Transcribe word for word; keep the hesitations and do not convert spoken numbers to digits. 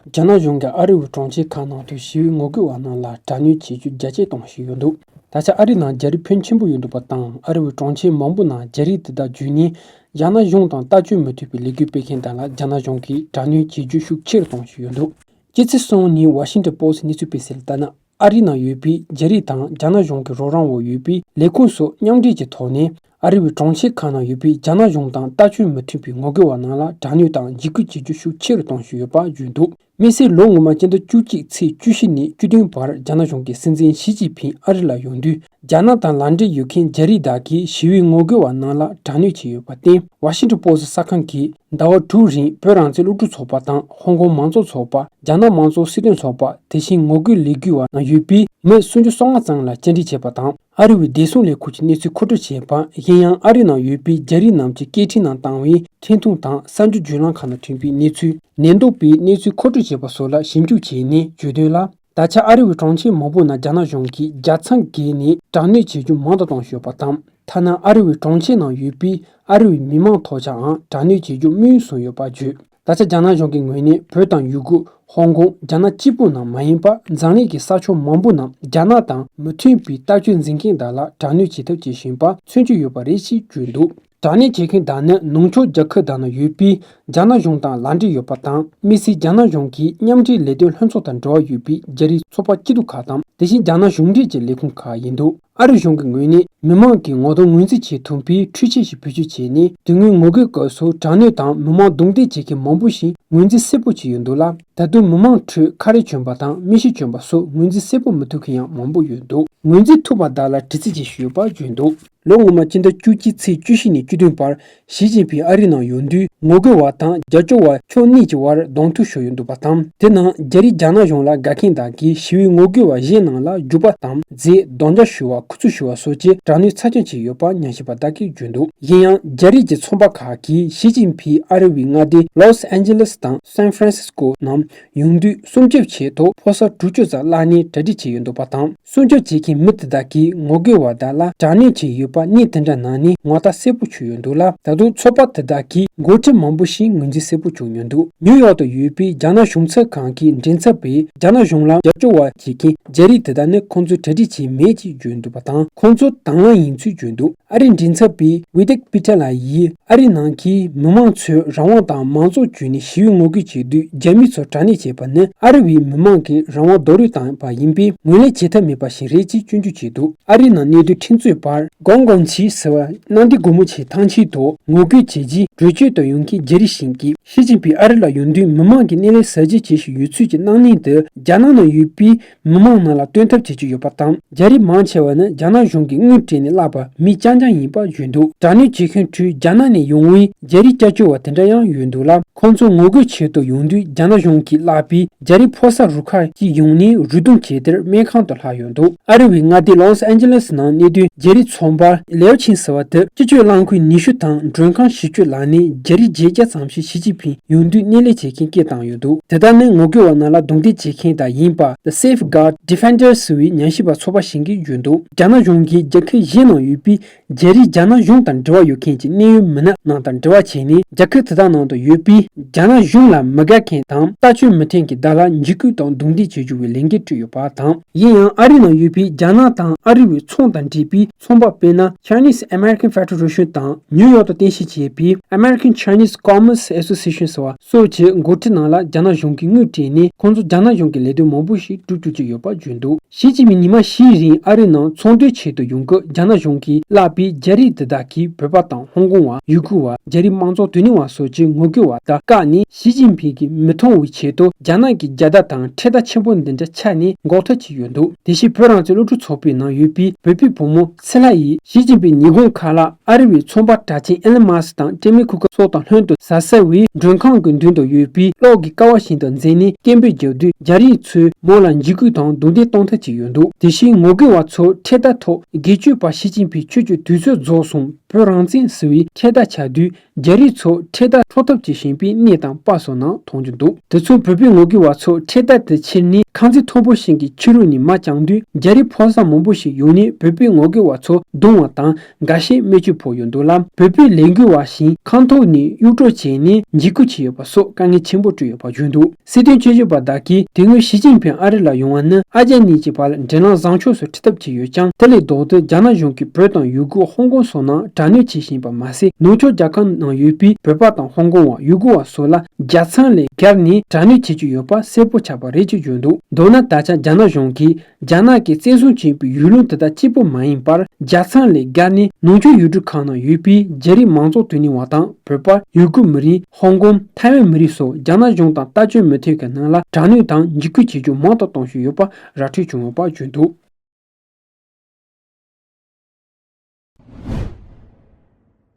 རྒྱ་ནག་གཞུང་གིས་ཨ་རི་བའི་གྲོང་ཁྱེར་ཁག་ནང་དུ་ཞི་བའི་ངོ་རྒོལ་བ་རྣམས་ལ་དྲག་གནོན་བྱེད་རྒྱུ་རྒྱ་སྐྱེད་གཏོང་བཞིན་ཡོད་འདུག་ད་ཆ་ཨ་རི་ནང་རྒྱ་རིགས་ཕོན་ཆེན་པོ་ཡོད་འདུག་པ་དང་། ཨ་རི་བའི་གྲོང་ཁྱེར་མང་པོ་ནང་རྒྱ་རིགས་དེ་དག་བརྒྱུད་ནས་རྒྱ་ནག་གཞུང་དང་ལྟ་སྐྱོང་མི་ཐུབ་པའི་ལས་འགུལ་སྤེལ་མཁན་དག་ལ་རྒྱ་ནག་གཞུང་གིས་དྲག་གནོན་བྱེད་རྒྱུ་ཤུགས་ཆེ་རུ་གཏོང་བཞིན་ཡོད་འདུག་སྤྱི་ཚེས་གསུམ་ཉིན་Washington Post་གནས་ཚུལ་སྤེལ་གསལ་ལྟར་ན། ཨ་རི་ནང་ཡོད་པའི་རྒྱ་རིགས་དང་རྒྱ་ནག་གཞུང་གི་རོགས་རམ་འོག་ཡོད་པའི་ལས་ཁུངས་སོགས་མཉམ་འབྲེལ་གྱི་ཐོག་ནས། ཨ་རི་བའི་གྲོང་ཁྱེར་ཁག་ནང་ཡོད་པའི་རྒྱ་ནག་གཞུང་དང་ལྟ་སྐྱོང་མི་ཐུབ་པའི་ངོ་རྒོལ་བ་རྣམས་ལ་དྲག་གནོན་དང་འཇིགས་སྐུལ་བྱེད་རྒྱུ་ཤུགས་ཆེ་རུ་གཏོང་བཞིན་ཡོད་པ་བརྗོད་འདུག་དམིགས་བསལ་ལོ་སྔོན་མ་སྤྱི་ཟླ་བཅུ་གཅིག་ཚེས་བཅུ་བཞི་ནས་བཅུ་བདུན་བར་རྒྱ་ནག་གཞུང་གི་སྲིད་འཛིན་ཞི་ཅིན་ཕིང་ཨ་རི་ལ་ཡོང་དུས། རྒྱ་ནག་དང་ལག་འབྲེལ་ཡོད་མཁན་རྒྱ་རིགས་དག་གིས་ཞི་བའི་ངོ་རྒོལ་བ་རྣམས་ལ་དྲག་གནོན་བྱས་ཡོད་པར་བརྟེན། Washington Post་གསར་ཁང་གིས་ཟླ་བ་དྲུག་རིང་བོད་རང་བཙན་སློབ་ཕྲུག་ཚོགས་པ་དང་། ཧོང་ཀོང་མང་གཙོ་ཚོགས་པ། རྒྱ་ནག་མང་གཙོ་སྲིད་དོན་ཚོགས་པ། དེ་བཞིན་ངོ་རྒོལ་ལས་འགུལ་བ་ནང་ཡོད་པའི་མི་སུམ་ཅུ་སོ་ལྔ་ཙམ་ལ་བཅར་འདྲི་བྱས་པ་དང་། ཨ་རི་བའི་བདེ་སྲུང་ལས་ཁུངས་ཀྱི་གནས་ཚུལ་མཁོ་སྤྲོད་བྱས་པ། གཞན་ཡང་ཨ་རི་ནང་ཡོད་པའི་རྒྱ་རིགས་རྣམས་ཀྱི་སྐད་འཕྲིན་ནང་བཏང་བའི་འཕྲིན་ཐུང་དང་གསར་འགྱུར་བརྒྱུད་ལམ་ཁག་ནང་ཐོན་པའི་གནས་ཚུལ། ཉེན་རྟོག་པས་གནས་ཚུལ་མཁོ་སྤྲོད་བྱས་པ་སོགས་ལ་ཞིབ་འཇུག་བྱས་ནས་བརྗོད་དོན་ལ། ད་ཆ་ཨ་རི་བའི་གྲོང་ཁྱེར་མང་པོ་ནང་རྒྱ་ནག་གཞུང་གིས་རྒྱལ་མཚམས་བརྒལ་ནས་དྲག་གནོན་བྱེད་རྒྱུ་མང་དུ་གཏོང་བཞིན་ཡོད་པ་དང་། ཐ་ན་ཨ་རི་བའི་གྲོང་ཁྱེར་ནང་ཡོད་པའི་ཨ་རི་བའི་མི་མང་ཐོག་ཆའང་དྲག་གནོན་བྱེད་རྒྱུ་སྨོན་བཟུང་ཡོད་པ་བརྗོད། ད་ཆ་རྒྱ་ནག་གཞུང་གི་ངོས་ནས་བོད་དང་ཡུ་གུར། ཧོང་ཀོང་། རྒྱ་ནག་གཅིག་པུ་ནང་མ་ཡིན་པར་འཛམ་གླིང་གི་ས་ཕྱོགས་མང་པོ་ནང་རྒྱ་ནག་དང་མི་མཐུན་པའི་ལྟ་སྤྱོད་འཛིན་མཁན་དག་ལ་དྲག་གནོན་བྱེད་ཐབས་བྱེད་བཞིན་པ་མཚོན་གྱི་ཡོད་པ་རེད་ཅེས་བརྗོད་འདུག་དྲག་གནོན་བྱེད་མཁན་དག་ནི་ནུབ་ཕྱོགས་རྒྱལ་ཁབ་དག་ནང་ཡོད་པའི་རྒྱ་ནག་གཞུང་དང་ལག་འབྲེལ་ཡོད་པ་དང་། དམིགས་བསལ་རྒྱ་ནག་གཞུང་གི་མཉམ་འབྲེལ་ལས་དོན་ལྷན་ཚོགས་དང་འབྲེལ་བ་ཡོད་པའི་རྒྱ་རིགས་ཚོགས་པ་སྐྱིད་སྡུག་ཁག་དང་། དེ་བཞིན་རྒྱ་ནག་གཞུང་འབྲེལ་གྱི་ལས་ཁུངས་ཁག་ཡིན་འདུག་ཨ་རི་གཞུང་གི་ངོས་ནས་མི་མང་གི་ངོ་གདོང་ངོས་འཛིན་བྱེད་ཐུབ་པའི་འཕྲུལ་ཆས་ཤིག་བེད་སྤྱོད་བྱས་ནས། དེ་སྔོན་ངོ་རྒོལ་སྐབས་སུ་དྲག་གནོན་དང་མི་མང་རྡུང་རྡེག་བྱེད་མཁན་མང་པོ་ཞིག་ངོས་འཛིན་གསལ་པོ་བྱས་ཡོད་འདུག་ལ། ད་དུང་མི་མང་ཁྲོད་ཁ་རས་གྱོན་པ་དང་མིག་ཤེལ་གྱོན་པ་སོགས་ངོས་འཛིན་གསལ་པོ་མི་ཐུབ་མཁན་ཡང་མང་པོ་ཡོད་འདུག་ངོས་འཛིན་ཐུབ་པ་དག་ལ་དྲི་རྩད་བྱེད་བཞིན་ཡོད་པ་བརྗོད་འདུག་ལོ་སྔོན་མ་སྤྱི་ཟླ་བཅུ་གཅིག་ཚེས་བཅུ་བཞི་ནས་བཅུ་བདུན་བར་ཞི་ཅིན་ཕིང་ཨ་རི་ནང་ཡོང་དུས། ངོ་རྒོལ་བ་དང་རྒྱབ་སྐྱོར་བ་ཕྱོགས་གཉིས་ཀྱི་བར་གདོང་ཐུག་ཤོར་ཡོད་འདུག་པ་དང་། དེ་ནང་རྒྱ་རིགས་རྒྱ་ནག་གཞུང་ལ་དགའ་མཁན་དག་གིས་ཞི་བའི་ངོ་རྒོལ་བ་གཞན་རྣམས་ལ་རྒྱུག་པ་དང་རྫས་རྡོག་རྒྱག་ཞུ་བ། ཁུ་ཚུར་ཞུ་བ་སོགས་ཀྱི་དྲག་གནོན་ཚབས་ཆེན་བྱས་ཡོད་པ་ཉམས་ཞིབ་པ་དག་གིས་བརྗོད་འདུག་ཡིན་ཡང་། རྒྱ་རིགས་ཀྱི་ཚོང་པ་ཁག་གིས་ཞི་ཅིན་ཕིང་ཨ་རི་བའི་མངའ་སྡེ་ལོས་ཨན་ཇི་ལེས་དང་སན་ཧྥ་རན་སིས་ཀོ་རྣམས་ཡོང་དུས་སྲུང་སྐྱོབ་ཆེད་དུ་ཕོ་གསར་དྲུག་ཅུ་ཙམ་བརླགས་ནས་གྲ་སྒྲིག་བྱས་ཡོད་འདུག་པ་དང་། སྲུང་སྐྱོབ་བྱེད་མཁན་མི་དེ་དག་གིས་ངོ་རྒོལ་བ་དག་ལ་དྲག་གནོན་བྱས་ཡོད་པ་གནས་དེ་འདྲ་ནང་ནས་ངོ་རྟགས་གསལ་པོ་བྱུང་ཡོད་འདུག་ལ། ད་དུང་ཚོགས་པ་དེ་དག་གི་འགོ་ཁྲིད་མང་པོ་ཞིག་ངོས་འཛིན་གསལ་པོ་བྱུང་མྱོང་འདུག་ཉིའུ་ཡོག་ཏུ་ཡོད་པའི་རྒྱ་ནག་གཞུང་ཚབ་ཁང་གི་མགྲིན་ཚབ་པས་རྒྱ་ནག་གཞུང་ལ་རྒྱབ་སྐྱོར་བ་བྱེད་མཁན་རྒྱ་རིགས་དེ་དག་ནི་ཁོང་ཚོས་གྲ་སྒྲིག་བྱས་མེད་ཅེས་བརྗོད་འདུག་པ་དང་། ཁོང་ཚོ་དང་བླངས་ཡིན་ཚུལ་བརྗོད་འདུག་ཨ་རིའི་མགྲིན་ཚབ་པས་ཝི་དེག་པི་ཐ་ལ་ཡིས། ཨ་རིའི་ནང་གི་མི་མང་ཚོས་རང་དབང་དང་མང་གཙོ་བརྒྱུད་ནས་ཞི་བའི་ངོ་རྒོལ་བྱེད་དུས། རྒྱ་མི་ཚོར་དྲག་གནོན་བྱས་པ་ནི་ཨ་རི་བའི་མི་མང་གི་རང་དབང་རྡོག་རོལ་བཏང་བ་ཡིན་པས། ངོས་ལེན་བྱེད་ཐབས་མེད་པ་ཞིག་རེད་ཅེས་སྐྱོན་བརྗོད་བྱས་འདུག་ཨ་རིའི་ནང་གནས་སྡོད་འཕྲིན་བཟོ་བར་གོང་གོང་ཆི་ཟེར་བ་གནམ་བདེ་སྒོ་མོ་ཆེའི་ཐང་ཆེན་དུ་ངོ་རྒོལ་བྱས་རྗེས་བྲོས་བྱོལ་དུ་ཡོང་མཁན་རྒྱ་རིགས་ཤིག་གིས། ཞི་ཅིན་ཕིང་ཨ་རི་ལ་ཡོང་དུས་མི་མང་གི་སྣེ་ལེན་གཟབ་རྒྱས་བྱེད་བཞིན་ཡོད་ཚུལ་གྱི་སྣང་བརྙན་དེ་རྒྱ་ནག་ནང་ཡོད་པའི་མི་མང་རྣམས་ལ་སྟོན་ཐབས་བྱེད་ཀྱི་ཡོད་པ་དང་། རྒྱ་རིགས་མང་ཆེ་བ་ནི་རྒྱ་ནག་གཞུང་གིས་དངུལ་སྤྲད་ནས་བརླགས་པ་མི་རྐྱང་རྐྱང་ཡིན་པ་བརྗོད་འདུག་དྲག་གནོན་བྱེད་མཁན་ཁྲོད་རྒྱ་ནག་ནས་ཡོང་བའི་རྒྱ་རིགས་སྐྱབས་བཅོལ་བ་དེ་འདྲ་ཡང་ཡོད་འདུག་ལ། ཁོང་ཚོ་ངོ་རྒོལ་ཆེད་དུ་ཡོང་དུས་རྒྱ་ནག་གཞུང་གིས་བརླགས་པའི་རྒྱ་རིགས་ཕོ་གསར་རུ་ཁག་ཅིག་ཡོང་ནས་རུས་སྡོམ་བྱས་དེར་སྨན་ཁང་དུ་ལྷག་ཡོད་འདུག་ཨ་རི་བའི་མངའ་སྡེ་ལོས་ཨན་ཇི་ལེས་ནང་གནས་སྡོད་རྒྱ་རིགས་ཚོང་པ་ལེའོ་ཆིན་ཟེར་བ་དེ་སྤྱི་སྤྱོད་རླངས་འཁོར་ཉི་ཤུ་དང་མགྲོན་ཁང་བཞི་བཅུ་ལ་ནས་རྒྱ་རིགས་བརྒྱད་བརྒྱ་ཙམ་ཞིག་ཞི་ཅིན་ཕིང་ཡོང་དུས་སྣེ་ལེན་བྱེད་མཁན་སྐད་བཏང་ཡོད་འདུག་དེ་དག་ནི་ངོ་རྒོལ་བ་རྣམས་ལ་རྡུང་རྡེག་བྱེད་མཁན་དག་ཡིན་པ། The Safeguard Defenders ཟེར་བའི་ཉམས་ཞིབ་པ་ཚོགས་པ་ཞིག་གིས་བརྗོད་འདུག་རྒྱ་ནག་གཞུང་གིས་རྒྱལ་ཁབ་གཞན་ནང་ཡོད་པའི་རྒྱ་རིགས་རྒྱ་ནག་གཞུང་དང་འབྲེལ་བ་ཡོད་མཁན་གྱི་གནད་ཡོད་མི་སྣ་རྣམས་དང་འབྲེལ་བ་བྱས་ནས། རྒྱལ་ཁབ་དེ་དག་ནང་དུ་ཡོད་པའི་རྒྱ་ནག་གཞུང་ལ་མི་དགའ་མཁན་དང་ལྟ་སྐྱོང་མི་འཐེན་མཁན་དག་ལ་འཇིགས་སྐུལ་དང་རྡུང་རྡེག་བྱེད་རྒྱུ་བའི་ལས་འགན་སྤྲད་ཡོད་པ་དང་། ཡིན་ཡང་། ཨ་རི་ནང་ཡོད་པའི་རྒྱ་ནག་དང་ཨ་རི་བའི་ཚོང་དང་འབྲེལ་བའི་ཚོང་པ། དཔེར་ན། Chinese American Federation དང་ནིའུ་ཡོག་ཏུ་རྟེན་གཞི་བྱས་པའི་American Chinese Commerce Association ཟེར་བ་སོགས་ཀྱི་འགོ་ཁྲིད་རྣམས་ལ་རྒྱ་ནག་གཞུང་གིས་དངུལ་སྤྲད་ནས། ཁོང་ཚོ་རྒྱ་ནག་གཞུང་གི་ལས་དོན་མང་པོ་ཞིག་སྒྲུབ་བཅུག་གི་ཡོད་པ་བརྗོད་འདུག་ཞི་ཅིན་ཕིང་ཉི་མ་བཞིའི་རིང་ཨ་རི་ནང་ཚོང་དོན་ཆེད་དུ་ཡོང་སྐབས། རྒྱ་ནག་གཞུང་གིས་བརླགས་པའི་རྒྱ་རིགས་དེ་དག་གིས་བོད་པ་དང་། ཧོང་ཀོང་བ། ཡུ་གུར་བ། རྒྱ་རིགས་དམངས་གཙོ་དོན་གཉེར་བ་སོགས་ཀྱི་ངོ་རྒོལ་བ་དག་བཀག་ནས། ཞི་ཅིན་ཕིང་གིས་མི་མཐོང་བའི་ཆེད་དུ་རྒྱ་ནག་གི་རྒྱལ་དར་དང་འཕྲེད་དར་ཆེན་པོ་འདི་འདྲ་འཕྱར་ནས་འགོག་ཐབས་བྱས་ཡོད་འདུག་དེ་བཞིན་བོད་རང་བཙན་སློབ་ཕྲུག་ཚོགས་པའི་ནང་ཡོད་པའི་བོད་པའི་བུ་མོ་ཚེ་ལྷ་ཡིས། ཞི་ཅིན་ཕིང་ཉིན་གུང་ཁ་ལག་ཨ་རི་བའི་ཚོང་པ་གྲགས་ཅན་ཨེ་ལན་མཱ་སི་དང་ཀྲེ་མི་ཁུ་ཁ་སོགས་དང་ལྷན་དུ་ཟ་ས་བའི་མགྲོན་ཁང་གི་མདུན་དུ་ཡོད་པའི་གློག་གི་ཀ་བ་ཞིག་ཏུ་འཛེགས་ནས་སྐད་འབོད་བརྒྱབ་དུས། རྒྱ་རིགས་ཚོས་མོ་ལ་འཇིགས་སྐུལ་དང་རྡུང་རྡེག་གཏོང་ཐབས་བྱས་ཡོད་འདུག་དེ་བཞིན་ངོ་རྒོལ་བ་ཚོས་འཕྲེད་དར་ཐོག་སྒེར་གཅོད་པ་ཞི་ཅིན་ཕིང་ཆོས་ཀྱི་དུས་ཚོད་རྫོགས་སོང་། བོད་རང་བཙན་ཟེར་བའི་འཕྲེད་དར་འཕྱར་དུས། རྒྱ་རིགས་ཚོ་འཕྲེད་དར་འཕྲོག་ཐབས་བྱེད་བཞིན་པའི་གནས་དང་པར་སོགས་ནང་མཐོང་རྒྱུ་འདུག་དེ་ཚོ་བོད་པའི་ངོ་རྒོལ་བ་ཚོ་འཕྲེད་དར་དེ་ཁྱེར་ནས་ཁང་བརྩེགས་མཐོན་པོ་ཞིག་གི་ཕྱི་རོལ་ནས་མར་བརྐྱངས་དུས། རྒྱ་རིགས་ཕོ་གསར་མང་པོ་ཞིག་ཡོང་ནས་བོད་པའི་ངོ་རྒོལ་བ་ཚོ་རྡུང་བ་དང་། འགའ་ཤས་རྨས་སྐྱོན་ཕོག་ཡོད་འདུག་ལ། བོད་པའི་ལས་འགུལ་བ་ཞིག་ཁང་ཐོག་ནས་གཡུག་དཀྲོལ་བྱས་ནས་འཇིགས་སྐུལ་བྱས་ཡོད་པ་སོགས་དཀའ་ངལ་ཆེན་པོ་བཟོས་ཡོད་པ་བརྗོད་འདུག་སྲིད་དོན་དཔྱད་བརྗོད་པ་དག་གིས། དེ་སྔོན་ཞི་ཅིན་ཕིང་ཨ་རི་ལ་ཡོང་བ་ནི། ཨ་རྒྱ་གཉིས་ཀྱི་བར་འབྲེལ་ལམ་བཟང་ཕྱོགས་སུ་འཁྲིད་ཐབས་བྱས་ཡོད་ཀྱང་། དེ་ལས་ལྡོག་སྟེ། རྒྱ་ནག་གཞུང་གིས་བོད་དང་ཡུ་གུར། ཧོང་ཀོང་སོགས་ནང་དྲག་གནོན་བྱེད་བཞིན་པ་མ་ཟད། ནུབ་ཕྱོགས་རྒྱལ་ཁབ་ནང་ཡོད་པའི་བོད་པ་དང་ཧོང་ཀོང་བ། ཡུ་གུར་བ་སོགས་ལ་རྒྱལ་མཚམས་ལས་བརྒལ་ནས་དྲག་གནོན་བྱེད་ཀྱི་ཡོད་པ་གསལ་པོ་ཆགས་པ་རེད་ཅེས་བརྗོད་འདུག་མདོར་ན། ད་ཆ་རྒྱ་ནག་གཞུང་གིས་རྒྱ་ནག་གིས་བཙན་བཟུང་བྱས་པའི་ཡུལ་ལུང་དེ་དག་གཅིག་པུ་མ་ཡིན་པར། རྒྱལ་མཚམས་ལས་བརྒལ་ནས་ནུབ་ཕྱོགས་ཡུལ་གྲུ་ཁག་ནང་ཡོད་པའི་རྒྱ་རིགས་མང་གཙོ་དོན་གཉེར་བ་དང་། བོད་པ། ཡུ་གུར་མི་རིགས། ཧོང་ཀོང་། ཐའེ་ཝན་མི་རིགས་སོགས་རྒྱ་ནག་གཞུང་དང་ལྟ་སྐྱོང་མི་ཐོན་གྱི་ནང་ལ་དྲག་གནོན་དང་འཇིགས་སྐུལ་བྱེད་རྒྱུ་མང་དུ་གཏོང་བཞིན་ཡོད་པ་ར་འཕྲོད་བྱུང་ཡོད་པ་བརྗོད་འདུག